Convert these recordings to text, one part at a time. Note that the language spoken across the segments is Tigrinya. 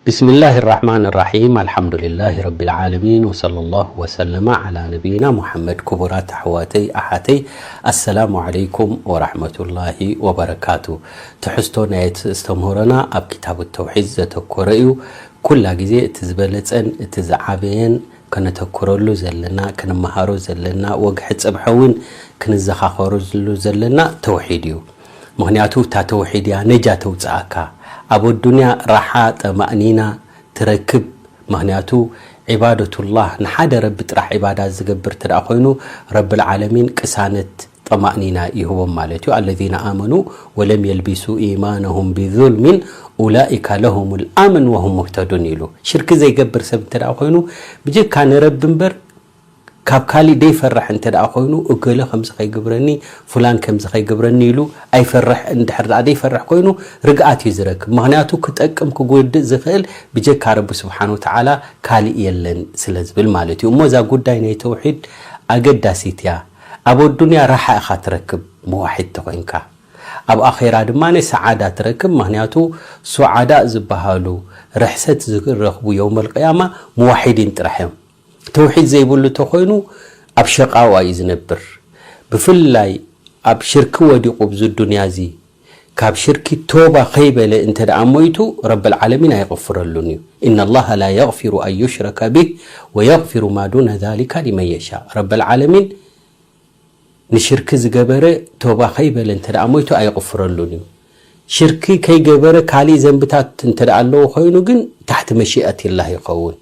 بسم الله الرحمن الرحيم. الحمد لله رب العالمين، وصلى الله وسلم على نبينا محمد. ክቡራት ኣሕዋተይ ኣሓተይ፣ ኣሰላሙ ዓለይኩም ወራሕመቱላሂ ወበረካቱ። ትሕዝቶ ናይ እቲ እስተምህሮና ኣብ ክታብ ተውሒድ ዘተኮረ እዩ። ኩላ ግዜ እቲ ዝበለጸን እቲ ዝዓበየን ከነተኩረሉ ዘለና፣ ክንመሃሮ ዘለና፣ ወግሐ ጽብሐ እውን ክንዘኻኸረሉ ዘለና ተውሒድ እዩ። ምኽንያቱ እታ ተውሒድ እያ ነጃ ተውፅኣካ። ኣብ ኣዱንያ ራሓ፣ ጠማእኒና ትረክብ። ምኽንያቱ ዒባደቱላህ፣ ንሓደ ረቢ ጥራሕ ዒባዳ ዝገብር እንተ ደኣ ኮይኑ፣ ረብል ዓለሚን ቅሳነት፣ ጠማእኒና ይህቦም ማለት እዩ። الذين آمنوا ولم يلبسوا إيمانهم بظلم أولئك لهم الأمن وهم مهتدون ኢሉ። ሽርክ ዘይገብር ሰብ እንተ ደኣ ኮይኑ፣ ብጀካ ንረቢ እምበር ካብ ካሊእ ደይፈርሕ እንተ ደኣ ኮይኑ፣ እገለ ከምዚ ከይገብረኒ፣ ፉላን ከምዚ ከይገብረኒ ኢሉ ኣይፈርሕ። እንድሕር ደኣ ደይፈርሕ ኮይኑ፣ ርግኣት እዩ ዝረክብ። ምኽንያቱ ክጠቅም ክጎድእ ዝኽእል ብጀካ ረቢ ስብሓን ወተዓላ ካሊእ የለን ስለ ዝብል ማለት እዩ። እሞ እዛ ጉዳይ ናይ ተውሒድ ኣገዳሲት እያ። ኣብ ኣዱንያ ራሓ ኢኻ ትረክብ፣ መዋሒድ ተኾይንካ። ኣብ ኣኼራ ድማ ሰዓዳ ትረክብ። ምኽንያቱ ሱዓዳ ዝበሃሉ፣ ርሕሰት ዝረኽቡ የውመል ቅያማ፣ መዋሒዲን ጥራሕ እዮም። ተውሒድ ዘይብሉ ተኾይኑ፣ ኣብ ሸቃዋ እዩ ዝነብር። ብፍላይ ኣብ ሽርኪ ወዲቑ፣ ብዚ ዱንያ እዚ ካብ ሽርኪ ቶባ ከይበለ እንተ ደኣ ሞይቱ፣ ረብል ዓለሚን ኣይቕፍረሉን እዩ። إن الله لا يغفر أن يشرك به ويغفر ما دون ذلك لمن يشاء። ረብል ዓለሚን ንሽርኪ ዝገበረ ቶባ ከይበለ እንተ ደኣ ሞይቱ ኣይቕፍረሉን እዩ። ሽርኪ ከይገበረ ካሊእ ዘንብታት እንተ ደኣ ኣለዎ ኮይኑ ግን፣ ታሕቲ መሺኣት ላህ ይኸውን።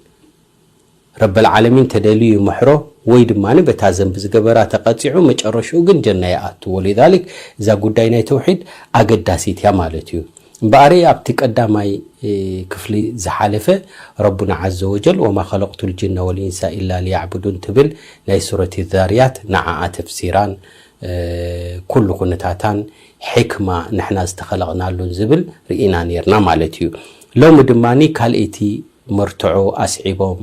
ረበል ዓለሚን ተደልዩ ይምሕሮ፣ ወይ ድማ በታ ዘንቢ ዝገበራ ተቐጺዑ፣ መጨረሽኡ ግን ጀና ይኣቱ። ወሊዛሊክ እዛ ጉዳይ ናይ ተውሒድ ኣገዳሲት እያ ማለት እዩ። እምበኣር ኣብቲ ቀዳማይ፣ እ፣ ክፍሊ ዝሓለፈ ረቡና ዓዘ ወጀል «ወማ ኸለቅቱ ልጅነ ወልኢንሳ ኢላ ሊያዕቡዱን» ትብል ናይ ሱረት ዛርያት ንዓኣ ተፍሲራን፣ እ፣ ኩሉ ኩነታታን ሕክማ ንሕና ዝተኸለቕናሉን ዝብል ርኢና ነይርና ማለት እዩ። ሎሚ ድማ ካልኣይቲ መርትዖ ኣስዒቦም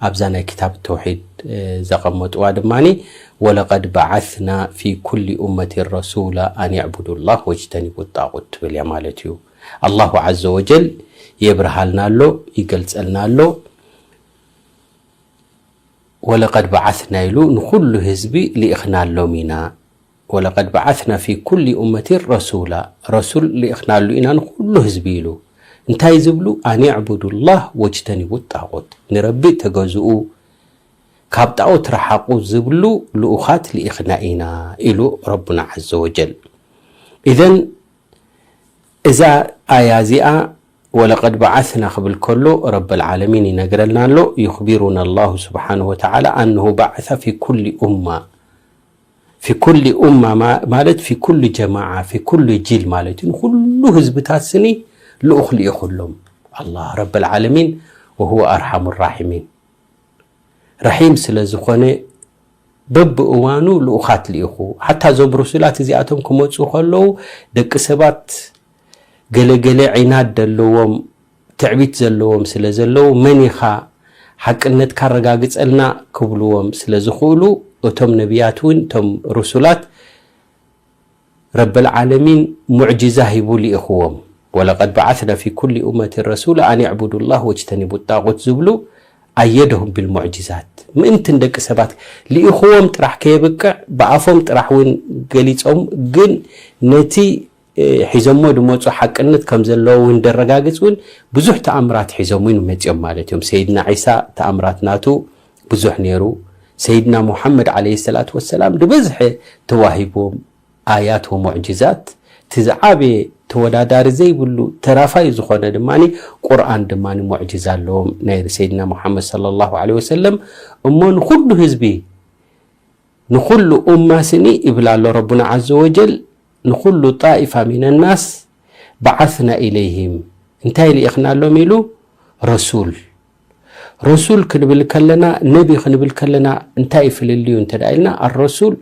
ኣብዛ ናይ ክታብ ተውሒድ፣ እ፣ ዘቐመጥዋ ድማ «ወለቀድ በዓትና ፊ ኩሊ ኡመቲን ረሱላ ኣን ይዕቡዱ ላህ ወጅተኒቡ ጣጉት» ትብል እያ ማለት እዩ። ኣላሁ ዓዘ ወጀል የብርሃልና ኣሎ፣ ይገልጸልና ኣሎ። «ወለቀድ በዓትና» ኢሉ ንኹሉ ህዝቢ ልኢኽናሎም ኢና። «ወለቀድ በዓትና ፊ ኩሊ ኡመቲን ረሱላ» ረሱል ልኢኽናሉ ኢና ንኹሉ ህዝቢ ኢሉ። እንታይ ዝብሉ? «ኣን ይዕቡዱ ላህ ወጅተኒቡ ጣጉት» ንረቢ ተገዝኡ፣ ካብ ጣዖት ረሓቑ ዝብሉ ልኡኻት ልኢኽና ኢና ኢሉ ረቡና ዓዘ ወጀል። ኢዘን እዛ ኣያ እዚኣ «ወለቀድ በዓትና» ክብል ከሎ ረበል ዓለሚን ይነግረልና ኣሎ። ዩኽቢሩና ኣላሁ ስብሓነሁ ወተዓላ ኣነሁ በዓሰ ፊ ኩሊ ኡማ። ፊ ኩሊ ኡማ ማ-፣ ማለት ፊ ኩሊ ጀማዓ፣ ፊ ኩሊ ጂል ማለት እዩ። ንኹሉ ህዝብታት ስኒ ልኡኽ ልኢኹሎም። ኣላህ ረበል ዓለሚን ወሁወ ኣርሓሙ ራሒሚን። ረሒም ስለ ዝኾነ በብእዋኑ ልኡኻት ልኢኹ። ሓታ እዞም ሩሱላት እዚኣቶም ክመፁ ከለዉ ደቂ ሰባት ገለገለ ዒናድ ዘለዎም፣ ትዕቢት ዘለዎም ስለ ዘለዉ፣ መን ኢኻ ሓቅነትካ ኣረጋግፀልና ክብልዎም ስለ ዝኽእሉ፣ እቶም ነቢያት እውን እቶም ሩሱላት ረበል ዓለሚን ሙዕጂዛ ሂቡ ልኢኽዎም። «ወለቀድ በዓትና ፊ ኩሊ ኡመቲን ረሱላ ኣን ይዕቡዱ ላህ ወጅተኒቡ ጣጉት» ዝብሉ ኣየደሁም ቢልሙዕጂዛት። ምእንትን ደቂ ሰባት ልኢኽዎም ጥራሕ ከየብቅዕ ብኣፎም ጥራሕ እውን ገሊጾም፣ ግን ነቲ፣ እ፣ ሒዞሞ ዝመፁ ሓቅነት ከም ዘለዎ እውን ደረጋግጽ እውን ብዙሕ ተኣምራት ሒዞም እውን መፅኦም ማለት እዮም። ሰይድና ዒሳ ተኣምራት ናቱ ብዙሕ ነይሩ። ሰይድና ሙሓመድ ዓለይሂ ሰላቱ ወሰላም ዝበዝሐ ተዋሂብዎም ኣያት ወሙዕጅዛት፣ እቲ ዝዓበየ ተወዳዳሪ ዘይብሉ ተራፋይ ዝኾነ ድማ ቁርኣን ድማ ሙዕጅዛ ኣለዎም ናይ ሰይድና ሙሓመድ ሰለላሁ ዐለይሂ ወሰለም። እሞ ንኹሉ ህዝቢ፣ ንኹሉ ኡማ ስኒ ይብል ኣሎ ረቡና ዐዘ ወጀል፣ ንኹሉ ጣኢፋ ሚነ ናስ በዓስና ኢለይሂም፣ እንታይ ልኢኽናሎም ኢሉ? ረሱል። ረሱል ክንብል ከለና፣ ነቢ ክንብል ከለና እንታይ እዩ ፍልልዩ እንተ ደኣ ኢልና፣ ኣረሱል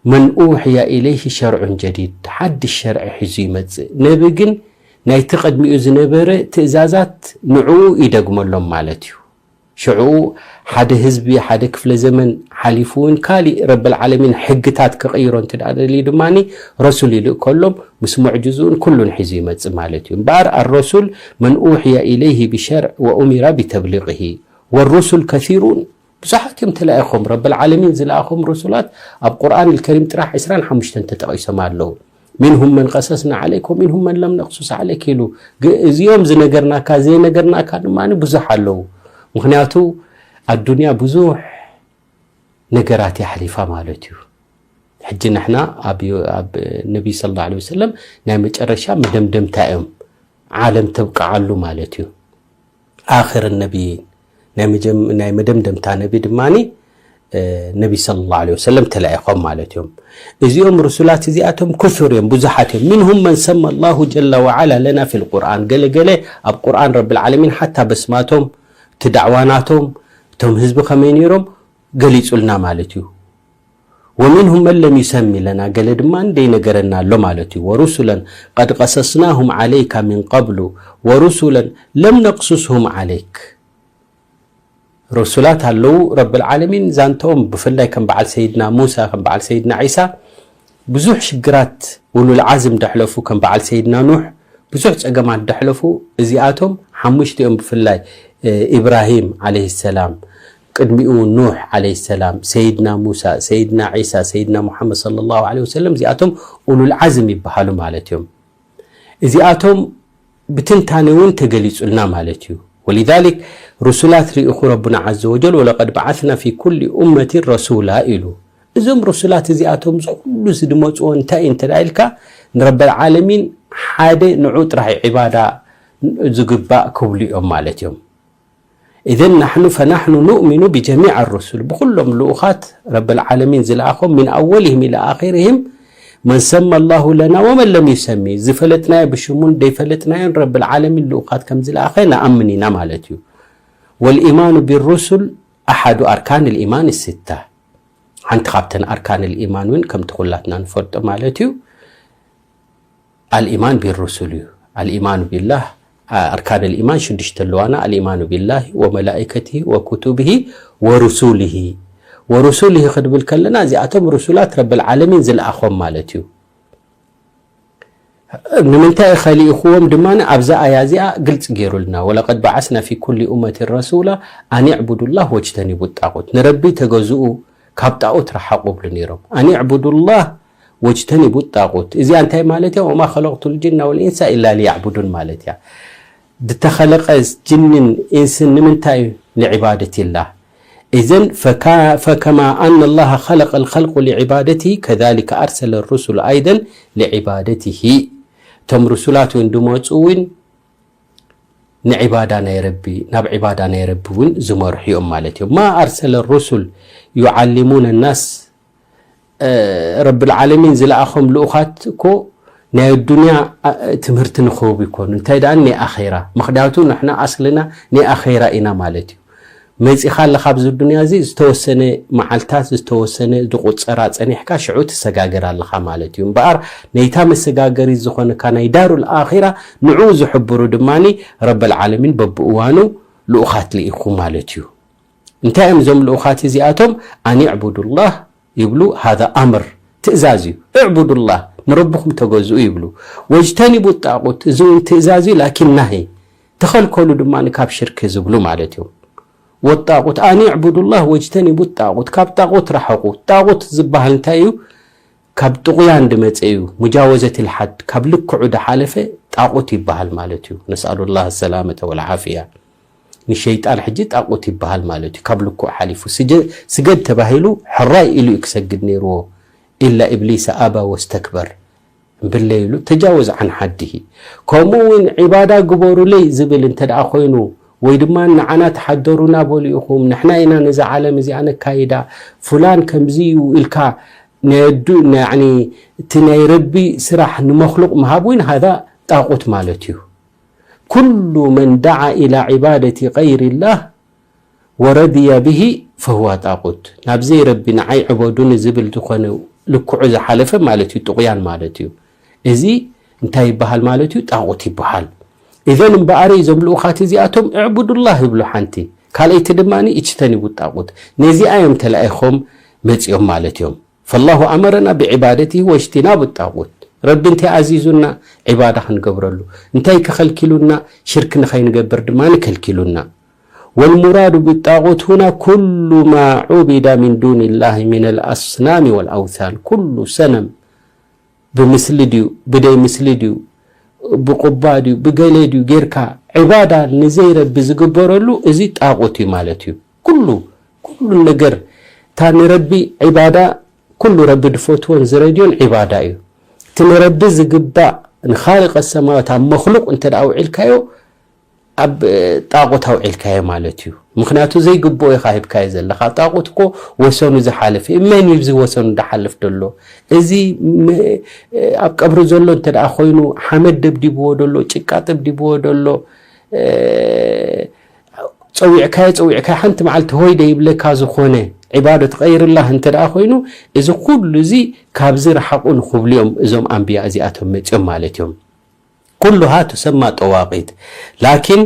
መን ኡሕያ ኢለይሂ ሸርዑን ጀዲድ፣ ሓድሽ ሸርዒ ሒዙ ይመጽእ። ነቢ ግን ናይቲ ቅድሚኡ ዝነበረ ትእዛዛት ንዕኡ ይደግመሎም ማለት እዩ። ሽዑ ሓደ ህዝቢ ሓደ ክፍለ ዘመን ሓሊፉ እውን ካሊእ ረብል ዓለሚን ሕግታት ክቕይሮ እንተ ደኣ ደልዩ ድማ ረሱል ይልእከሎም ምስ ሙዕጅዝኡን ኩሉን ሒዙ ይመጽእ ማለት እዩ። እምበኣር ኣረሱል መን ኡሕየ ኢለይህ ብሸርዕ ወኡሚራ ብተብሊቕሂ ወሩሱል ከሲሩን ብዙሓት እዮም ተላኢኾም። ረብል ዓለሚን ዝለኣኾም ሩሱላት ኣብ ቁርኣን ልከሪም ጥራሕ ዕስራን ሓሙሽተን ተጠቒሶም ኣለዉ። ሚንሁም መን ቀሰስና ዓለይክ ወሚንሁም መን ለም ነቅሱስ ዓለይክ ኢሉ። ግ- እዚኦም ዝነገርናካ ዘይነገርናካ ድማ ብዙሕ ኣለዉ። ምክንያቱ ኣዱንያ ብዙሕ ነገራት የሕሊፋ ማለት እዩ። ሕጂ ንሕና ኣብ ኣብ ነቢይ ስለ ላ ወሰለም ናይ መጨረሻ መደምደምታ እዮም ዓለም ተብቅዓሉ ማለት እዩ። ኣኽር ነቢይን ናይ መጀም- ናይ መደምደምታ ነቢ ድማ ነቢ ስለ ላ ወሰለም ተላኢኾም ማለት እዮም። እዚኦም ርሱላት እዚኣቶም ክሱር እዮም፣ ብዙሓት እዮም። ሚንሁም መን ሰማ ላሁ ጀለ ወዓላ ለና ፊ ልቁርኣን፣ ገለ ገለ ኣብ ቁርኣን ረብል ዓለሚን ሓታ በስማቶም እቲ ዳዕዋናቶም እቶም ህዝቢ ከመይ ነይሮም ገሊጹልና ማለት እዩ። ወሚንሁም መን ለም ዩሰሚ ለና፣ ገለ ድማ ደይነገረና ኣሎ ማለት እዩ። ወሩሱለን ቀድ ቀሰስናሁም ዓለይካ ሚን ቀብሉ ወሩሱለን ለም ነቅሱስሁም ዓለይክ። ሩሱላት ኣለዉ ረብል ዓለሚን ዛንተኦም ብፍላይ ከም በዓል ሰይድና ሙሳ ከም በዓል ሰይድና ዒሳ ብዙሕ ሽግራት ኡሉል ዓዝም ደሕለፉ ከም በዓል ሰይድና ኑሕ ብዙሕ ጸገማት ደሕለፉ። እዚኣቶም ሓሙሽቲኦም ብፍላይ ኢብራሂም ዓለይሂ ሰላም፣ ቅድሚኡ ኑሕ ዓለይሂ ሰላም፣ ሰይድና ሙሳ፣ ሰይድና ዒሳ፣ ሰይድና ሙሓመድ ሰለላሁ ዓለይሂ ወሰለም እዚኣቶም ኡሉል ዓዝም ይበሃሉ ማለት እዮም። እዚኣቶም ብትንታነ እውን ተገሊጹልና ማለት እዩ። ወሊዛሊክ ሩሱላት ርኢኹ ረቡና ዓዘ ወጀል ወለቀድ በዓትና ፊ ኩሊ ኡመቲን ረሱላ ኢሉ። እዞም ሩሱላት እዚኣቶም እዚ ኩሉ ዝድመፅዎ እንታይ እዩ እንተ ኢልካ ንረበል ዓለሚን ሓደ ንዑ ጥራሕ ዒባዳ ዝግባእ ክብሉ እዮም ማለት እዮም። ኢዘን ናሕኑ ፈናሕኑ ኑእሚኑ ብጀሚዕ ሩሱል ብኩሎም ልኡኻት ረበል ዓለሚን ዝለኣኾም ምን ኣወልህም ኢላ ኣኺርህም መን ሰማ ላሁ ለና ወመን ለም ዩሰሚ ዝፈለጥናዮ ብሽሙን ደይፈለጥናዮን ረብል ዓለሚን ልኡኻት ከም ዝለኣኸ ንኣምን ኢና ማለት እዩ። ወልኢማኑ ብሩሱል ኣሓዱ ኣርካን ልኢማን ስታ ሓንቲ ካብተን ኣርካን ልኢማን እውን ከምቲ ኩላትና ንፈልጦ ማለት እዩ። ኣልኢማን ቢሩሱል እዩ። ኣልኢማኑ ቢላህ ኣርካን ልኢማን ሽዱሽተ ኣለዋና። ኣልኢማኑ ቢላህ ወመላኢከትህ ወኩቱብህ ወሩሱልህ ወሩሱልህ ክንብል ከለና እዚኣቶም ሩሱላት ረብል ዓለሚን ዝለኣኾም ማለት እዩ። ንምንታይ ኸሊእኽዎም ድማ ኣብዛ ኣያ እዚኣ ግልፂ ገይሩልና ወለቀድ በዓስና ፊ ኩሊ ኡመትን ረሱላ ኣን ዕቡዱላህ ወጅተኒቡ ጣቁት ንረቢ ተገዝኡ ካብ ጣኦት ረሓቑ ይብሉ ነይሮም። ኣን ዕቡዱላህ ወጅተኒቡ ጣቁት እዚኣ እንታይ ማለት እያ? ወማ ኸለቅቱ ልጅና ወልኢንሳ ኢላ ሊያዕቡዱን ማለት እያ። ዝተኸለቀ ጅንን ኢንስን ንምንታይ እዩ? ንዕባደት ኢላ። እዘን ፈከማ ኣነ ላሃ ኸለቀ ልኸልቁ ሊዕባደቲ ከዛሊከ ኣርሰለ ሩሱል ኣይደን ሊዕባደትሂ እቶም ርሱላት እውን ድመፁ እውን ንዒባዳ ናይ ረቢ ናብ ዒባዳ ናይ ረቢ እውን ዝመርሑ እዮም ማለት እዮም። ማ ኣርሰለ ሩሱል ዩዓሊሙነ ናስ ረብል ዓለሚን ዝለኣኾም ልኡኻት እኮ ናይ ኣዱንያ ትምህርቲ ንክህቡ ይኮኑ እንታይ ደኣ ናይ ኣኼራ ምክንያቱ ንሕና ኣስልና ናይ ኣኼራ ኢና ማለት እዩ። መፂኻ ኣለኻ ኣብዚ ዱንያ እዚ ዝተወሰነ መዓልታት ዝተወሰነ ዝቁፀራ ፀኒሕካ ሽዑ ትሰጋገር ኣለኻ ማለት እዩ። እምበኣር ነይታ መሰጋገሪት ዝኾነካ ናይ ዳሩል ኣኺራ ንዕኡ ዝሕብሩ ድማ ረበል ዓለሚን በብእዋኑ ልኡኻት ልኢኹ ማለት እዩ። እንታይ እዮም እዞም ልኡኻት እዚኣቶም? ኣን ዕቡዱላህ ይብሉ። ሃዛ ኣምር ትእዛዝ እዩ። እዕቡዱላህ ንረብኹም ተገዝኡ ይብሉ። ወጅተኒቡ ጣቁት እዚ እውን ትእዛዝ እዩ ላኪን ናሂ ተኸልከሉ ድማ ካብ ሽርክ ዝብሉ ማለት እዮም። ወጣቁት ኣን ዕቡዱላህ ወጅተኒቡ ጣቁት ካብ ጣቁት ረሓቁ። ጣቁት ዝበሃል እንታይ እዩ? ካብ ጥቑያን ድመፀ እዩ። ሙጃወዘት ልሓድ ካብ ልክዑ ድሓለፈ ጣቁት ይበሃል ማለት እዩ። ነስኣሉላህ ሰላመተ ወልዓፍያ። ንሸይጣን ሕጂ ጣቁት ይበሃል ማለት እዩ። ካብ ልክዑ ሓሊፉ ስገድ ተባሂሉ ሕራይ ኢሉ እዩ ክሰግድ ነይርዎ። ኢላ ኢብሊሰ ኣባ ወስተክበር እምብለይሉ ተጃወዝ ዓን ሓድሂ። ከምኡ እውን ዒባዳ ግበሩለይ ዝብል እንተ ደኣ ኮይኑ ወይ ድማ ንዓና ተሓደሩና በሉ ኢኹም ንሕና ኢና ነዛ ዓለም እዚኣ ነካይዳ ፍላን ከምዚ እዩ ኢልካ ናይ ኣዱ- ናይ- ያዕኒ እቲ ናይ ረቢ ስራሕ ንመክሉቅ ምሃብ እውን ሃዛ ጣቁት ማለት እዩ። ኩሉ መን ደዓ ኢላ ዒባደቲ ገይሪላህ ወረድየ ብሂ ፈህዋ ጣቁት ናብ ዘይረቢ ንዓይ ዕበዱኒ ዝብል ዝኾነ ልክዑ ዝሓለፈ ማለት እዩ ጥቑያን ማለት እዩ። እዚ እንታይ ይበሃል ማለት እዩ? ጣቁት ይበሃል። ኢዘን እምበኣር እዞም ልኡኻት እዚኣቶም እዕቡዱላህ ይብሉ ሓንቲ ካልኣይቲ ድማ እጅተኒቡ ጣቁት፣ ነዚኣ እዮም ተላኢኾም መፂኦም ማለት እዮም። ፈላሁ ኣመረና ብዒባደቲ ወጅቲናብ ጣቁት፣ ረቢ እንታይ ኣዚዙና? ዒባዳ ክንገብረሉ። እንታይ ከኸልኪሉና? ሽርክ ንኸይንገብር ድማ ከልኪሉና። ወልሙራዱ ብጣቁት ሁና ኩሉ ማ ዑቢዳ ሚን ዱን ላህ ሚን ልኣስናሚ ወልኣውታን፣ ኩሉ ሰነም ብምስሊ ድዩ ብደይ ምስሊ ድዩ ብቁባ ድዩ ብገለ ድዩ ጌርካ ዒባዳ ንዘይረቢ ዝግበረሉ እዚ ጣቁት እዩ ማለት እዩ። ኩሉ ኩሉ ነገር እታ ንረቢ ዒባዳ ኩሉ ረቢ ዝፈትዎን ዝረድዮን ዒባዳ እዩ። እቲ ንረቢ ዝግባእ ንኻልቀ ሰማያት ኣብ መክሉቅ እንተ ደኣ ውዒልካዮ ኣብ ጣቁት ኣውዒልካዮ ማለት እዩ። ምክንያቱ ዘይግብኦ ኢኻ ሂብካዮ ዘለኻ። ጣቁት እኮ ወሰኑ ዝሓለፈ እዩ። መን እዩ እዚ ወሰኑ ዝሓልፍ ዘሎ? እዚ ኣብ ቀብሪ ዘሎ እንተ ደኣ ኮይኑ ሓመድ ደብዲብዎ ደሎ፣ ጭቃ ደብዲብዎ ደሎ፣ ጸዊዕካዮ ጸዊዕካዮ ሓንቲ መዓልቲ ሆይ ደይብለካ ዝኾነ ዒባደት ቀይርላህ እንተ ደኣ ኮይኑ፣ እዚ ኩሉ እዚ ካብዚ ረሓቑ ንኽብሉ እዮም እዞም ኣንብያ እዚኣቶም መጺኦም ማለት እዮም። ኩሉሃ ትሰማ ጠዋቂት። ላኪን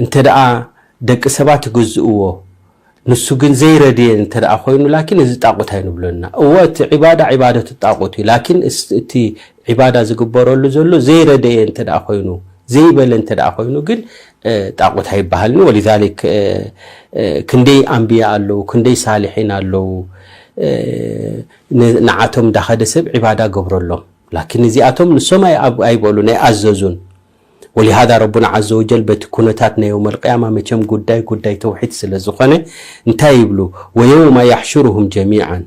እንተ ደኣ ደቂ ሰባት ይግዝእዎ፣ ንሱ ግን ዘይረድየ እንተ ደኣ ኮይኑ፣ ላኪን እዚ ጣቁት ኣይንብሎና። እወ፣ እቲ ዒባዳ ዒባደት ጣቁት እዩ። ላኪን እስ-፣ እቲ ዒባዳ ዝግበረሉ ዘሎ ዘይረደየ እንተ ደኣ ኮይኑ፣ ዘይበለ እንተ ደኣ ኮይኑ ግን፣ እ፣ ጣቁት ኣይበሃልን። ወሊዛሊክ፣ እ፣ እ፣ ክንደይ ኣንብያ ኣለዉ፣ ክንደይ ሳሊሒን ኣለዉ፣ እ፣ ን-፣ ንዓቶም እንዳኸደ ሰብ ዒባዳ ገብረሎም። ላኪን እዚኣቶም ንሶም ኣይ-፣ ኣብ-፣ ኣይበሉን፣ ኣይኣዘዙን። ወሊሃዛ ረቡና ዓዘ ወጀል በቲ ኩነታት ናይ የውመል ቅያማ መቸም ጉዳይ፣ ጉዳይ ተውሒድ ስለ ዝኾነ እንታይ ይብሉ? ወየውመ ያሕሹሩሁም ጀሚዓን፣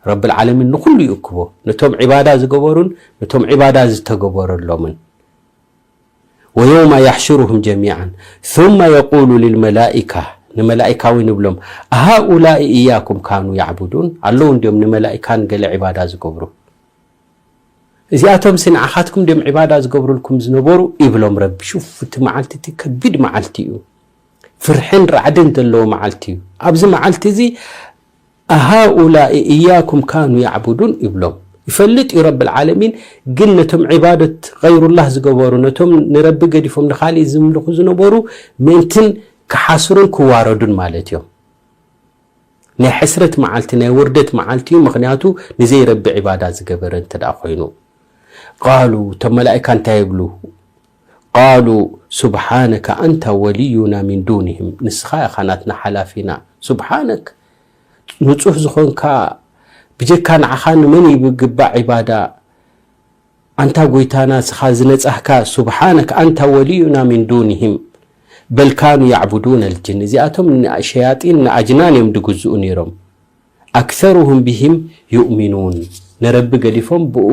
ረብል ዓለሚን ንኹሉ ይእክቦ፣ ነቶም ዒባዳ ዝገበሩን ነቶም ዒባዳ ዝተገበረሎምን። ወየውመ ያሕሹሩሁም ጀሚዓን ثم የቁሉ ሊልመላኢካ፣ ንመላኢካ እውን ይብሎም፣ ኣሃኡላኢ ኢያኩም ካኑ ያዕቡዱን፣ ኣለዉ እንድዮም ንመላኢካን ገለ ዒባዳ ዝገብሩ፣ እዚኣቶም ሲ ንዓኻትኩም ድዮም ዒባዳ ዝገብሩልኩም ዝነበሩ? ይብሎም ረቢ። ሹፍ፣ እቲ መዓልቲ እቲ ከቢድ መዓልቲ እዩ። ፍርሕን ራዕድን ዘለዎ መዓልቲ እዩ። ኣብዚ መዓልቲ እዚ ኣሃኡላኢ ኢያኩም ካኑ ያዕቡዱን ይብሎም። ይፈልጥ እዩ ረብል ዓለሚን፣ ግን ነቶም ዒባደት ገይሩላህ ዝገበሩ፣ ነቶም ንረቢ ገዲፎም ንኻሊእ ዝምልኹ ዝነበሩ ምእንትን ክሓስሩን ክዋረዱን ማለት እዮም። ናይ ሕስረት መዓልቲ፣ ናይ ውርደት መዓልቲ እዩ። ምኽንያቱ ንዘይረቢ ዒባዳ ዝገበረ እንተ ደኣ ኮይኑ። ቃሉ፣ እቶም መላኢካ እንታይ ይብሉ? ቃሉ ሱብሓነከ ኣንተ ወልዩና ሚን ዱንህም፣ ንስኻ ኢኻ ናትና ሓላፊና። ሱብሓነክ፣ ንጹህ ዝኾንካ፣ ብጀካ ንዓኻ ንመን ይግባእ ዒባዳ? ኣንታ ጎይታና፣ ንስኻ ዝነጻህካ፣ ሱብሓነክ ኣንተ ወልዩና ሚን ዱንህም፣ በል ካኑ ያዕቡዱን ኣልጅን፣ እዚኣቶም ንሸያጢን ንኣጅናን እዮም ድግዝኡ ነይሮም። ኣክሰሩሁም ቢሂም ዩእሚኑን፣ ንረቢ ገዲፎም ብኡ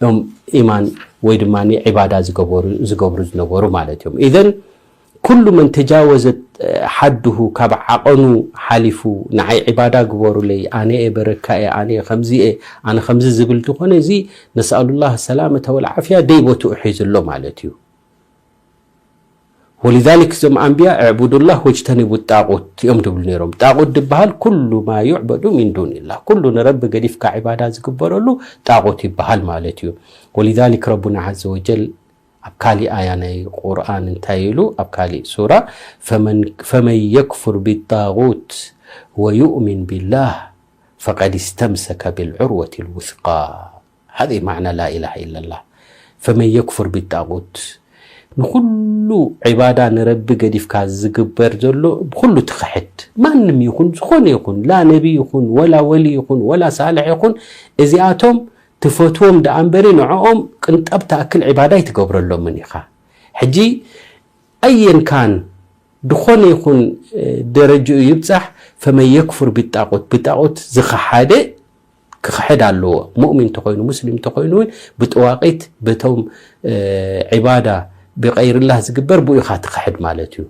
እዮም ኢማን ወይ ድማ ዒባዳ ዝገበሩ፣ ዝገብሩ ዝነበሩ ማለት እዮም። ኢዘን ኩሉ መን ተጃወዘት ሓድሁ፣ ካብ ዓቐኑ ሓሊፉ፣ ንዓይ ዒባዳ ግበሩለይ፣ ኣነ እየ በረካ እየ፣ ኣነ እየ ከምዚ እየ፣ ኣነ ከምዚ ዝብል ዝኾነ፣ እዚ ነስኣሉላህ ሰላመተ ወልዓፍያ ደይ ቦትኡ ሒዙ ኣሎ ማለት እዩ። ወሊዛሊክ እዞም ኣንብያ እዕቡዱላህ ወጅተኒቡ ጣቁት እዮም ድብሉ ነይሮም። ጣቁት ድበሃል ኩሉ ማ ዩዕበዱ ሚን ዱንላህ፣ ኩሉ ንረቢ ገዲፍካ ዒባዳ ዝግበረሉ ጣቁት ይበሃል ማለት እዩ። ወሊዛሊክ ረቡና ዓዘ ወጀል ኣብ ካሊእ ኣያ ናይ ቁርኣን እንታይ ኢሉ? ኣብ ካሊእ ሱራ፣ ፈመን፣ ፈመን የክፉር ቢጣጉት ወዩእሚን ቢላህ ፈቀድ እስተምሰከ ብልዑርወት ልውስቃ። ሃዚ ማዕና ላኢላሃ ኢለላህ። ፈመን የክፉር ቢጣጉት፣ ንኹሉ ዒባዳ ንረቢ ገዲፍካ ዝግበር ዘሎ ብኹሉ ትኽሕድ፣ ማንም ይኹን፣ ዝኾነ ይኹን፣ ላ ነቢ ይኹን፣ ወላ ወሊ ይኹን፣ ወላ ሳልሕ ይኹን፣ እዚኣቶም ትፈትዎም ደኣ እምበሪ ንዕኦም ቅንጣብ ትኣክል ዒባዳ ኣይትገብረሎምን ኢኻ። ሕጂ ኣየን ካን ድኾነ ይኹን፣ እ፣ ደረጅኡ ይብጻሕ፣ ፈመን የክፉር ቢጣቁት፣ ብጣቁት ዝኸሓደ ክኽሕድ ኣለዎ። ሙእሚን ተኾይኑ፣ ሙስሊም ተኾይኑ እውን ብጥዋቂት፣ በቶም፣ እ፣ ዒባዳ ብቀይርላህ ዝግበር ብኡ ኢኻ ትኽሕድ ማለት እዩ።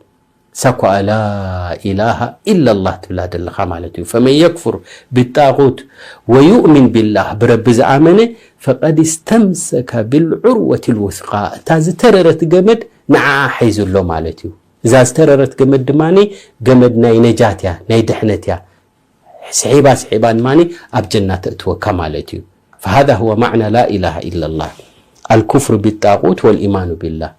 ሳኳ ላ ኢላሃ ኢላላህ ትብላ ዘለኻ ማለት እዩ። ፈመን የክፉር ብጣጉት ወዩእሚን ቢላህ፣ ብረቢ ዝኣመነ፣ ፈቀድ እስተምሰከ ብልዑርወት ልውስቃ፣ እታ ዝተረረት ገመድ ንዓኣ ሒዙ ኣሎ ማለት እዩ። እዛ ዝተረረት ገመድ ድማ ገመድ ናይ ነጃት እያ፣ ናይ ድሕነት እያ። ስሒባ ስሒባ ድማ ኣብ ጀና ተእትወካ ማለት እዩ። فهذا هو معنى لا إله إلا الله، الكفر بالطاغوت والإيمان بالله.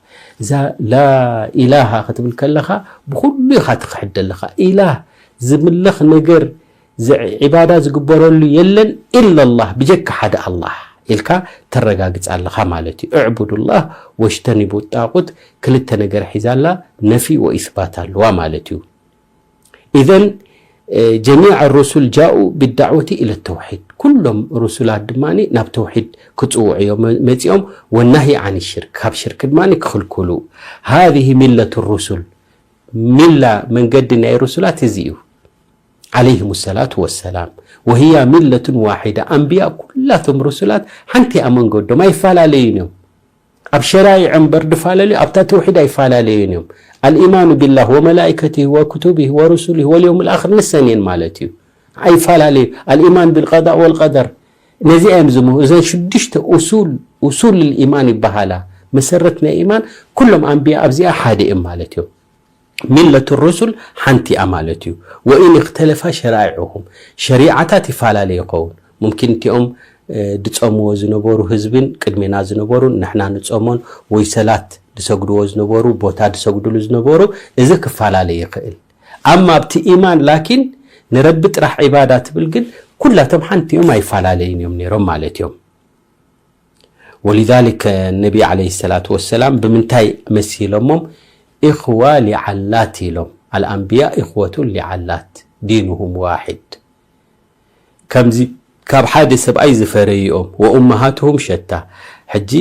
እዛ ላኢላሃ ክትብል ከለኻ ብኩሉ ኢኻ ትኽሕድ ዘለኻ። ኢላህ ዝምለኽ ነገር ዝ- ዒባዳ ዝግበረሉ የለን ኢላላህ፣ ብጀካ ሓደ ኣላህ ኢልካ ተረጋግጽ ኣለኻ ማለት እዩ። እዕቡዱላህ ወጅተኒቡ ጣቁት ክልተ ነገር ሒዛላ፣ ነፊ ወኢስባት ኣለዋ ማለት እዩ። ኢዘን ጀሚዕ ሩሱል ጃኡ ብዳዕወቲ ኢለ ተውሒድ፣ ኩሎም ሩሱላት ድማ ናብ ተውሒድ ክፅውዑ እዮም መፂኦም። ወናሂ ዓን ሽርክ፣ ካብ ሽርክ ድማ ክኽልክሉ። ሃዚህ ሚለቱ ሩሱል፣ ሚላ መንገዲ ናይ ሩሱላት እዚ እዩ። ዓለይሂም ሰላቱ ወሰላም። ወህያ ሚለቱን ዋሒዳ፣ ኣንብያ ኩላቶም ሩሱላት ሓንቲ እያ መንገዶም፣ ኣይፈላለዩን እዮም። ኣብ ሸራይዕ እምበር ድፈላለዩ፣ ኣብታ ተውሒድ ኣይፈላለዩን እዮም። ኣልኢማኑ ቢላህ ወመላኢከቲህ ወክቱቢህ ወሩሱሊህ ወልየውም ልኣኽር ንሰን እየን ማለት እዩ። ኣይፈላለዩ። ኣልኢማን ቢልቀዳእ ወልቀደር፣ ነዚ እዮም ዝምሁ። እዘን ሽዱሽተ ኡሱል፣ ኡሱል ልኢማን ይበሃላ። መሰረት ናይ ኢማን ኩሎም ኣንብያ ኣብዚኣ ሓደ እዮም ማለት እዮም። ሚለቱ ሩሱል ሓንቲ እያ ማለት እዩ። ወኢን እክተለፋ ሸራይዑሁም፣ ሸሪዓታት ይፈላለዩ ይኸውን። ሙምኪን እቲኦም ድፀምዎ ዝነበሩ ህዝብን ቅድሜና ዝነበሩን ንሕና ንፀሞን ወይ ሰላት ድሰግድዎ ዝነበሩ ቦታ ድሰግድሉ ዝነበሩ፣ እዚ ክፈላለይ ይኽእል። ኣማ ኣብቲ ኢማን ላኪን ንረቢ ጥራሕ ዒባዳ ትብል ግን ኩላቶም ሓንቲ እዮም ኣይፈላለይን እዮም ነይሮም ማለት እዮም። ወሊዛሊክ ነቢ ዓለይሂ ሰላቱ ወሰላም ብምንታይ መሲሎሞም? ኢኽዋ ሊዓላት ኢሎም። ኣልኣንብያ ኢኽወቱን ሊዓላት ዲኑሁም ዋሒድ። ከምዚ ካብ ሓደ ሰብኣይ ዝፈረይኦም ወኡመሃትሁም ሸታ። ሕጂ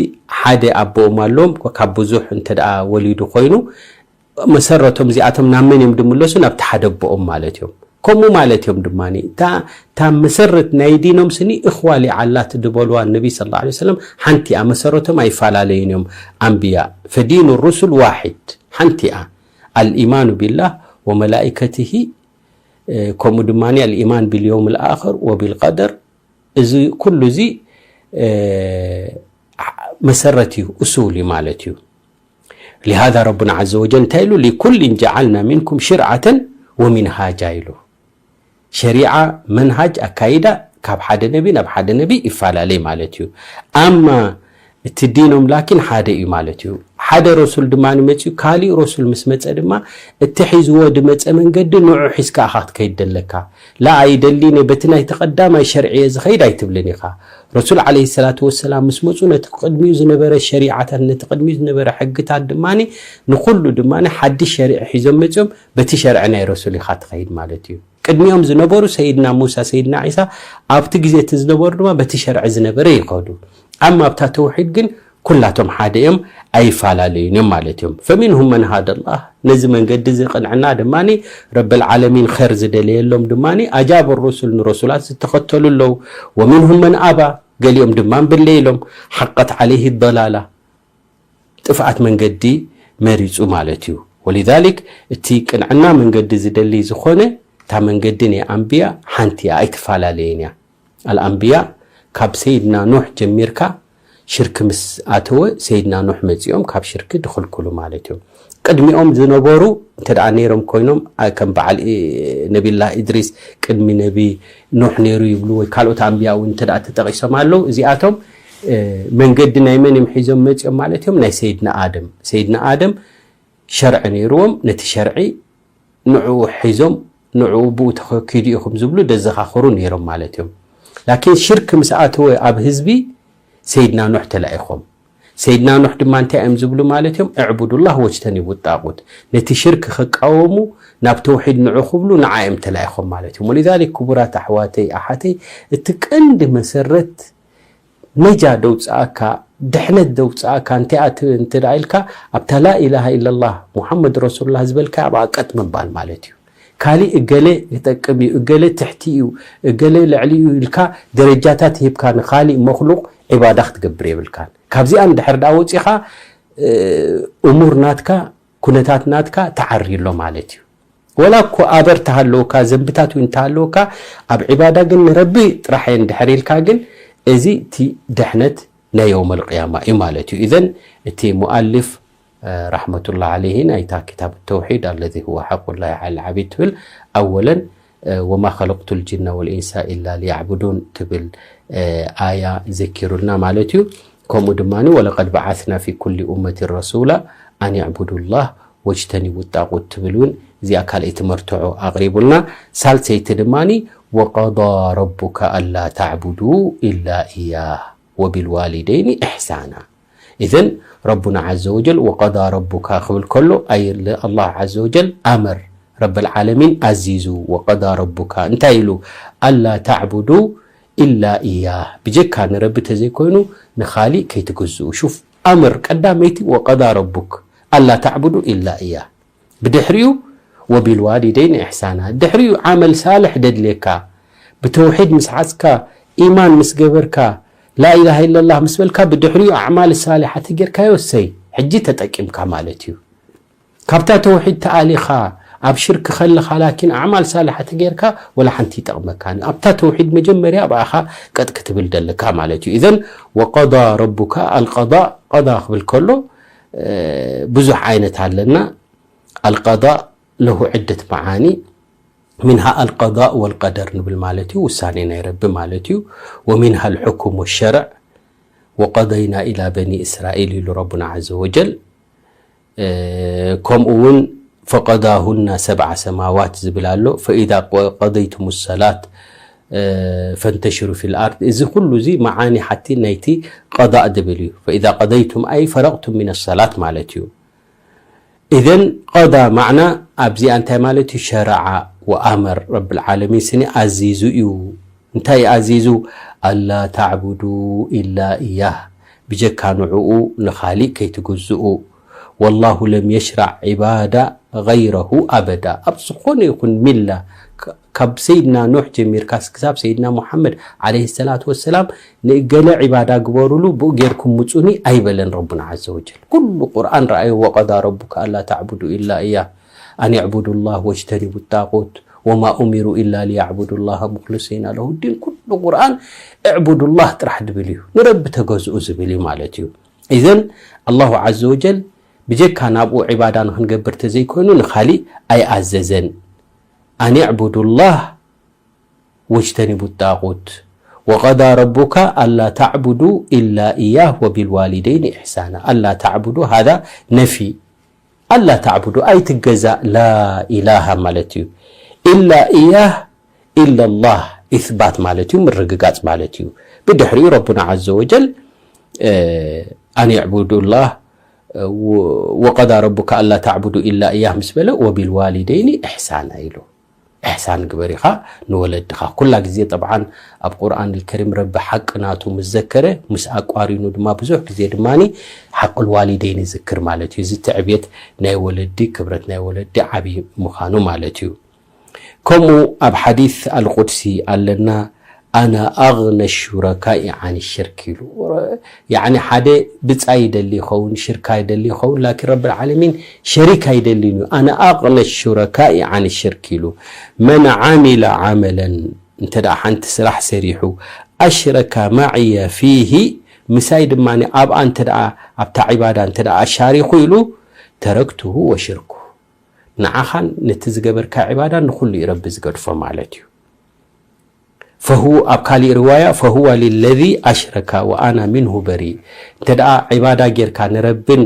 ሓደ ኣቦኦም ኣሎም ካብ ብዙሕ እንተ ደኣ ወሊዱ ኮይኑ መሰረቶም እዚኣቶም ናብ መን እዮም ድምለሱ? ናብቲ ሓደ ኣቦኦም ማለት እዮም። ከምኡ ማለት እዮም ድማ እታ መሰረት ናይ ዲኖም ስኒ እኽዋ ሊዓላት ድበልዋ ነቢ ስለ ላ ሰለም ሓንቲ እያ። መሰረቶም ኣይፈላለዩን እዮም ኣንብያ። ፈዲኑ ሩሱል ዋሒድ ሓንቲ እያ። ኣልኢማኑ ቢላህ ወመላኢከትሂ ከምኡ ድማ ኣልኢማን ቢልየውም ልኣኽር ወቢልቀደር። እዚ ኩሉ እዚ መሰረት እዩ፣ እሱል እዩ ማለት እዩ። ሊሃዛ ረቡና ዓዘ ወጀል እንታይ ኢሉ? ሊኩልን ጀዓልና ሚንኩም ሽርዓተን ወሚንሃጃ ኢሉ። ሸሪዓ መንሃጅ ኣካይዳ ካብ ሓደ ነቢ ናብ ሓደ ነቢ ይፈላለይ ማለት እዩ። ኣማ እቲ ዲኖም ላኪን ሓደ እዩ ማለት እዩ። ሓደ ረሱል ድማ ንመፅኡ ካሊእ ረሱል ምስ መፀ ድማ እቲ ሒዝዎ ድመፀ መንገዲ ንዑ ሒዝካ ኢኻ ክትከይድ ደለካ። ላ ኣይደሊን እየ በቲ ናይቲ ቀዳማይ ሸርዒ እየ ዝኸይድ ኣይትብልን ኢኻ። ረሱል ዓለይሂ ሰላቱ ወሰላም ምስ መፁ ነቲ ቅድሚኡ ዝነበረ ሸሪዓታት ነቲ ቅድሚኡ ዝነበረ ሕግታት ድማ ንኩሉ ድማ ሓድሽ ሸሪዒ ሒዞም መፅኦም በቲ ሸርዒ ናይ ረሱል ኢኻ ትኸይድ ማለት እዩ። ቅድሚኦም ዝነበሩ ሰይድና ሙሳ ሰይድና ዒሳ ኣብቲ ግዜ እቲ ዝነበሩ ድማ በቲ ሸርዒ ዝነበረ ይኸዱ። ኣማ ኣብታ ተውሒድ ግን ኩላቶም ሓደ እዮም ኣይፈላለዩን እዮም ማለት እዮም። ፈሚንሁም መን ሃደ ላህ ነዚ መንገዲ እዚ ቅንዕና ድማ ረበል ዓለሚን ኸር ዝደለየሎም ድማ ኣጃበ ሩሱል ንረሱላት ዝተኸተሉ ኣለዉ። ወሚንሁም መን ኣባ ገሊኦም ድማ እምብለ ኢሎም ሓቀት ዓለይህ ደላላ ጥፍኣት መንገዲ መሪፁ ማለት እዩ። ወሊዛሊክ እቲ ቅንዕና መንገዲ ዝደሊ ዝኾነ እታ መንገዲ ናይ ኣንብያ ሓንቲ እያ ኣይትፈላለየን እያ። ኣልኣንብያ ካብ ሰይድና ኑሕ ጀሚርካ ሽርክ ምስ ኣተወ ሰይድና ኑሕ መፂኦም ካብ ሽርክ ድኽልክሉ ማለት እዮም። ቅድሚኦም ዝነበሩ እንተ ደኣ ነይሮም ኮይኖም ከም በዓል ነቢላ ኢድሪስ ቅድሚ ነቢ ኑሕ ነይሩ ይብሉ ወይ ካልኦት ኣንብያ እውን እንተ ደኣ ተጠቒሶም ኣለዉ እዚኣቶም መንገዲ ናይ መን እዮም ሒዞም መፂኦም ማለት እዮም? ናይ ሰይድና ኣደም። ሰይድና ኣደም ሸርዒ ነይርዎም ነቲ ሸርዒ ንዕኡ ሒዞም ንዕኡ ብኡ ተኸኪዱ ኢኹም ዝብሉ ደዘኻኽሩ ነይሮም ማለት እዮም። ላኪን ሽርክ ምስ ኣተወ ኣብ ህዝቢ ሰይድና ኑሕ ተላኢኾም። ሰይድና ኑሕ ድማ እንታይ እዮም ዝብሉ ማለት እዮም? እዕቡዱላህ ወጅተኒቡ ጣቁት። ነቲ ሽርክ ክቃወሙ ናብ ተውሒድ ንዑ ክብሉ ንዓ እዮም ተላኢኾም ማለት እዮም። ወሊዛሊክ ክቡራት ኣሕዋተይ ኣሓተይ እቲ ቀንዲ መሰረት ነጃ ደውፅኣካ ድሕነት ደውፅኣካ እንታይ ኣት እንተ ደኣ ኢልካ ኣብታ ላኢላሃ ኢለላህ ሙሓመድ ረሱሉላህ ዝበልካ ኣብኣ ቀጥ ምባል ማለት እዩ። ካሊእ እገሌ ይጠቅም እዩ እገሌ ትሕቲ እዩ እገሌ ልዕሊ እዩ ኢልካ ደረጃታት ሂብካ ንካሊእ መክሉቅ ዒባዳ ክትገብር የብልካን። ካብዚኣ እንድሕር ደኣ ወፂኻ እሙር ናትካ ኩነታት ናትካ ተዓሪ ኣሎ ማለት እዩ። ወላ እኮ ኣበር ተሃለወካ ዘንብታት እውን ተሃለወካ ኣብ ዒባዳ ግን ንረቢ ጥራሕ እየ እንድሕር ኢልካ ግን እዚ እቲ ድሕነት ናይ የውመል ቅያማ እዩ ማለት እዩ። ኢዘን እቲ ሙኣልፍ ረሕመቱላህ ዓለይሂ ናይታ ክታብ ተውሒድ ኣለዚ ሁወ ሓቁላሂ ዓል ዓቢድ ትብል ኣወለን ወማ ኸለቅቱ ልጅና ወልኢንሳ ኢላ ሊያዕቡዱን ትብል ኣያ ዘኪሩልና ማለት እዩ። ከምኡ ድማ ወለቀድ በዓስና ፊ ኩሊ ኡመትን ረሱላ ኣን ዕቡዱላህ ወጅተኒቡ ጣቁት ትብል እውን እዚኣ ካልኣይቲ መርትዖ ኣቕሪቡልና። ሳልሰይቲ ድማ ወቀዳ ረቡካ ኣላ ተዕቡዱ ኢላ እያህ ወቢልዋሊደይኒ ኢሕሳና። ኢዘን ረቡና ዓዘ ወጀል ወቀዳ ረቡካ ክብል ከሎ ኣይ ኣላህ ዓዘ ወጀል ኣመር ረብል ዓለሚን ኣዚዙ። ወቀዳ ረቡካ እንታይ ኢሉ? ኣላ ተዕቡዱ ኢላ እያህ፣ ብጀካ ንረቢ ተዘይኮይኑ ንኻሊእ ከይትግዝኡ። ሹፍ ኣምር ቀዳመይቲ ወቀዳ ረቡክ ኣላ ተዕቡዱ ኢላ እያህ። ብድሕሪኡ ወቢልዋሊደይን ኢሕሳና። ድሕሪኡ ዓመል ሳልሕ ደድልየካ፣ ብተውሒድ ምስ ሓዝካ፣ ኢማን ምስ ገበርካ፣ ላኢላሃ ኢለላህ ምስ በልካ፣ ብድሕሪኡ ኣዕማል ሳሊሓ ተጌርካዮ፣ እሰይ፣ ሕጂ ተጠቂምካ ማለት እዩ። ካብታ ተውሒድ ተኣሊኻ ኣብ ሽርክ ከለኻ ላኪን ኣዕማል ሳልሓት ጌርካ ወላ ሓንቲ ይጠቕመካን። ኣብታ ተውሒድ መጀመርያ ብኣኻ ቀጥ ክትብል ደለካ ማለት እዩ። ኢዘን ወቀዳ ረቡካ ኣልቀዳ፣ ቀዳ ክብል ከሎ ብዙሕ ዓይነት ኣለና። ኣልቀዳ ለሁ ዕደት መዓኒ፣ ሚንሃ ኣልቀዳ ወልቀደር ንብል ማለት እዩ፣ ውሳኔ ናይ ረቢ ማለት እዩ። ወሚንሃ ኣልሕኩም ወሸርዕ፣ ወቀደይና ኢላ በኒ እስራኤል ኢሉ ረቡና ዓዘ ወጀል። ከምኡ እውን ፈቀዳሁና ሰብዓ ሰማዋት ዝብል ኣሎ። ፈኢዛ ቀደይቱም ሰላት ፈንተሽሩ ፊል ኣርድ። እዚ ኩሉ እዚ መዓኒ ሓቲ ናይቲ ቀዳእ ዝብል እዩ። ፈኢዛ ቀደይቱም ኣይ ፈረቅቱም ሚነ ሰላት ማለት እዩ። ኢዘን ቀዳ ማዕና ኣብዚኣ እንታይ ማለት እዩ? ሸረዓ ወኣመር ረብል ዓለሚን ስኒ ኣዚዙ እዩ። እንታይ ኣዚዙ? ኣላ ተዕቡዱ ኢላ እያህ፣ ብጀካ ንዕኡ ንኻሊእ ከይትግዝኡ። ወላሁ ለም የሽራዕ ዒባዳ ገይረሁ ኣበዳ። ኣብ ዝኾነ ይኹን ሚላ ካብ ሰይድና ኖሕ ጀሚርካ ክሳብ ሰይድና ሙሓመድ ዓለይሂ ሰላቱ ወሰላም ንእገለ ዒባዳ ግበሩሉ ብኡ ጌርኩም ምጹኒ ኣይበለን ረቡና ዓዘ ወጀል። ኩሉ ቁርኣን ረኣዩ። ወቀዳ ረቡካ ኣላ ተዕቡዱ ኢላ እያ ኣን ዕቡዱላህ ወጅተኒቡ ጣቁት ወማ ኡሚሩ ኢላ ሊያዕቡዱላህ ሙክሊሲና ለሁ ዲን። ኩሉ ቁርኣን እዕቡዱላህ ጥራሕ ድብል እዩ፣ ንረቢ ተገዝኡ ዝብል እዩ ማለት እዩ። ኢዘን ኣላሁ ዓዘ ወጀል ብጀካ ናብኡ ዒባዳ ንክንገብር ተዘይኮይኑ ንኻሊእ ኣይኣዘዘን። ኣን ዕቡዱላህ ወጅተኒቡ ጣቁት ወቀዳ ረቡካ ኣላ ተዕቡዱ ኢላ እያህ ወቢልዋሊደይን ኢሕሳና። ኣላ ተዕቡዱ ሃዛ ነፊ፣ ኣላ ተዕቡዱ ኣይትገዛእ ላኢላሃ ማለት እዩ። ኢላ እያህ ኢላላህ ኢስባት ማለት እዩ፣ ምርግጋፅ ማለት እዩ። ብድሕሪኡ ረቡና ዓዘ ወጀል ኣን ዕቡዱላህ ወቀዳ ረቡካ ኣላ ተዕቡዱ ኢላ እያህ ምስ በለ ወቢልዋሊደይኒ ኢሕሳና ኢሉ። ኢሕሳን ግበር ኢኻ ንወለድኻ። ኩላ ግዜ ጠብዓን ኣብ ቁርኣን ልከሪም ረቢ ሓቂ ናቱ ምስ ዘከረ ምስ ኣቋሪኑ ድማ ብዙሕ ግዜ ድማ ሓቅል ዋሊደይን ይዝክር ማለት እዩ። እዚ ትዕብየት ናይ ወለዲ፣ ክብረት ናይ ወለዲ ዓብዪ ምዃኑ ማለት እዩ። ከምኡ ኣብ ሓዲስ ኣልቁድሲ ኣለና፣ ኣና ኣግነ ሹረካኢ ዓን ሽርክ ኢሉ። ያዕኒ ሓደ ብጻይ ይደሊ ይኸውን፣ ሽርካ ይደሊ ይኸውን፣ ላኪን ረብል ዓለሚን ሸሪክ ኣይደልን እዩ። ኣና ኣግነ ሹረካኢ ዓን ሽርክ ኢሉ። መን ዓሚለ ዓመለን፣ እንተ ደኣ ሓንቲ ስራሕ ሰሪሑ፣ ኣሽረካ ማዕየ ፊሂ፣ ምሳይ ድማ ኣብኣ እንተ ደኣ ኣብታ ዒባዳ እንተ ደኣ ኣሻሪኹ ኢሉ፣ ተረክቱሁ ወሽርኩ። ንዓኻን ነቲ ዝገበርካ ዒባዳ ንኹሉ እዩ ረቢ ዝገድፎ ማለት እዩ። ፈሁ ኣብ ካሊእ ርዋያ ፈሁወ ሊለዚ ኣሽረካ ወኣና ሚንሁ በሪእ። እንተ ደኣ ዒባዳ ጌርካ ንረብን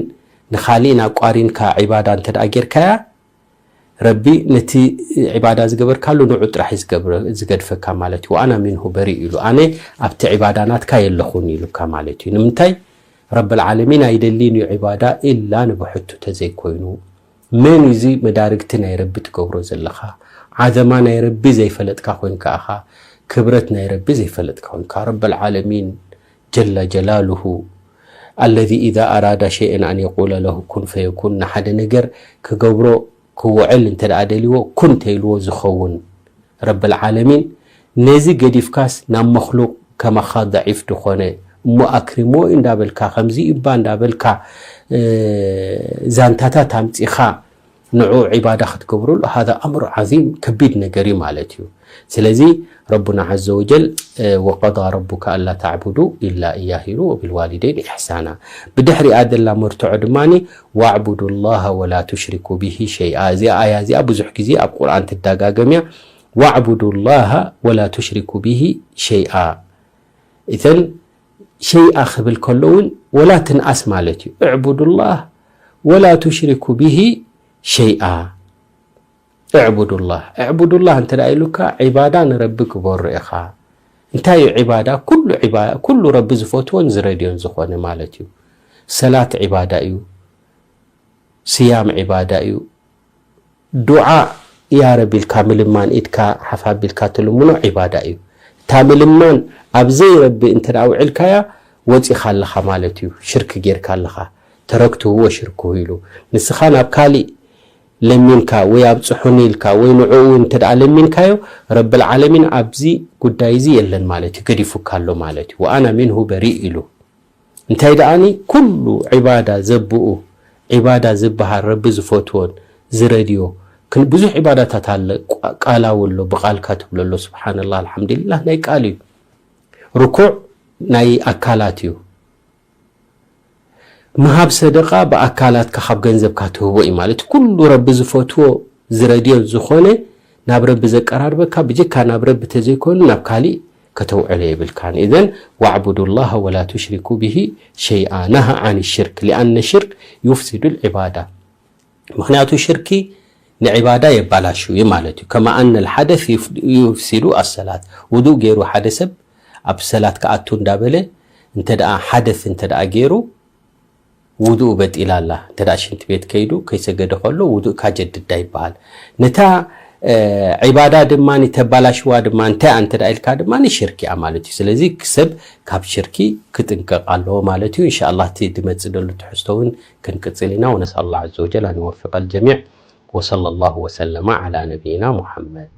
ንኻሊእን ኣቋሪንካ ዒባዳ እንተ ደኣ ጌርካያ፣ ረቢ ነቲ ዒባዳ ዝገበርካሉ ንዑ ጥራሕ እዩ ዝገብረ-፣ ዝገድፈካ ማለት እዩ። ወኣና ሚንሁ በሪእ ኢሉ፣ ኣነ ኣብቲ ዒባዳ ናትካ የለኹን ኢሉካ ማለት እዩ። ንምንታይ? ረብል ዓለሚን ኣይደልን እዩ ዒባዳ ኢላ ንብሕቱ ተዘይኮይኑ። መን እዩ እዚ መዳርግቲ ናይ ረቢ ትገብሮ ዘለኻ? ዓዘማ ናይ ረቢ ዘይፈለጥካ ኮይንካ ኢኻ። ክብረት ናይ ረቢ ዘይፈለጥካ ኮይንካ። ረብል ዓለሚን ጀለ ጀላሉሁ፣ ኣለዚ ኢዛ ኣራዳ ሸይአን ኣን የቁለ ለሁ ኩን ፈየኩን፣ ንሓደ ነገር ክገብሮ ክውዕል እንተ ደኣ ደልዎ ኩን ተይልዎ ዝኸውን ረብል ዓለሚን፣ ነዚ ገዲፍካስ ናብ መክሉቅ ከማኻ ደዒፍ ዝኾነ እሞ ኣክሪምዎ እዩ እንዳበልካ፣ ከምዚ እባ እንዳበልካ፣ እ፣ ዛንታታት ኣምጺኻ ንዑ ዒባዳ ክትገብሩሉ፣ ሃዛ ኣምሩ ዓዚም፣ ከቢድ ነገር እዩ ማለት እዩ። ስለዚ ረቡና ዓዘ ወጀል፣ እ፣ ወቀዳ ረቡካ ኣላ ተዕቡዱ ኢላ እያህ ኢሉ፣ ወቢልዋሊደይን ኢሕሳና። ብድሕሪኣ ዘላ መርትዖ ድማኒ፣ ዋዕቡዱ ላሃ ወላ ቱሽሪኩ ቢሂ ሸይኣ። እዚኣ ኣያ እዚኣ ብዙሕ ግዜ ኣብ ቁርኣን ትደጋገም እያ። ዋዕቡዱ ላሃ ወላ ቱሽሪኩ ቢሂ ሸይኣ። እተን ሸይኣ ክብል ከሎ እውን ወላ ትንኣስ ማለት እዩ። እዕቡዱላህ ولا تشركوا به شيئا اعبدوا الله. اعبدوا الله እንተ ደኣ ኢሉካ ዒባዳ ንረቢ ግበሮ ኢኻ። እንታይ እዩ ዒባዳ? ኩሉ ዒባ-፣ ኩሉ ረቢ ዝፈትዎን ዝረድዮን ዝኾነ ማለት እዩ። ሰላት ዒባዳ እዩ። ስያም ዒባዳ እዩ። ዱዓ ያ ረቢ ኢልካ ምልማን፣ ኢድካ ሓፍ ኣቢልካ ትልምኖ ዒባዳ እዩ። እታ ምልማን ኣብ ዘይረቢ እንተ ደኣ ውዕልካያ ወጺኻ ኣለኻ ማለት እዩ። ሽርክ ጌርካ ኣለኻ። ተረክትዎ ሽርኩ ኢሉ። ንስኻ ናብ ካሊእ ለሚንካ ወይ ኣብጽሑኒ ኢልካ ወይ ንዕኡ እንተ ደኣ ለሚንካዮ፣ ረብል ዓለሚን ኣብዚ ጉዳይ እዚ የለን ማለት እዩ። ገዲፉካ ኣሎ ማለት እዩ። وأنا منه بريء ኢሉ። እንታይ ደኣኒ ኩሉ ዒባዳ ዘብኡ ዒባዳ ዝበሃል ረቢ ዝፈትዎን ዝረድዮ ክን-፣ ብዙሕ ዒባዳታት ኣለ። ቋ-፣ ቃላዊ ኣሎ፣ ብቓልካ ትብሎ ኣሎ። ስብሓንላህ፣ ኣልሓምዱሊላህ ናይ ቃል እዩ። ርኩዕ ናይ ኣካላት እዩ። ምሃብ ሰደቃ ብኣካላትካ ካብ ገንዘብካ ትህቦ እዩ ማለት። ኩሉ ረቢ ዝፈትዎ ዝረድዮ ዝኾነ ናብ ረቢ ዘቀራርበካ ብጀካ ናብ ረቢ ተዘይኮይኑ ናብ ካሊእ ከተውዕሎ የብልካን። إذن واعبدوا الله ولا تشركوا به شيئا نهى عن الشرك لأن الشرك يفسد العبادة. ምኽንያቱ ሽርኪ ንዒባዳ የባላሹ እዩ ማለት እዩ። كما أن الحدث يف-، يفسد الصلاة. ውዱእ ገይሩ ሓደ ሰብ ኣብ ሰላት ክኣቱ እንዳበለ እንተ ደኣ ሓደስ እንተ ደኣ ገይሩ ውዱኡ በጢላ ኣላ። እንተ ደኣ ሽንቲ ቤት ከይዱ ከይሰገደ ከሎ ውዱእካ ጀድዳ ይበሃል። ነታ፣ እ፣ ዒባዳ ድማ ተባላሽዋ ድማ እንታይ እያ እንተ ደኣ ኢልካ ድማ ሽርክ እያ ማለት እዩ። ስለዚ ሰብ ካብ ሽርኪ ክጥንቀቕ ኣለዎ ማለት እዩ። ኢንሻኣላህ እቲ ዝመጽእ ዘሎ ትሕዝቶ እውን ክንቅጽል ኢና። ونسأل الله عز وجل أن يوفق الجميع. وصلى الله وسلم على نبينا محمد.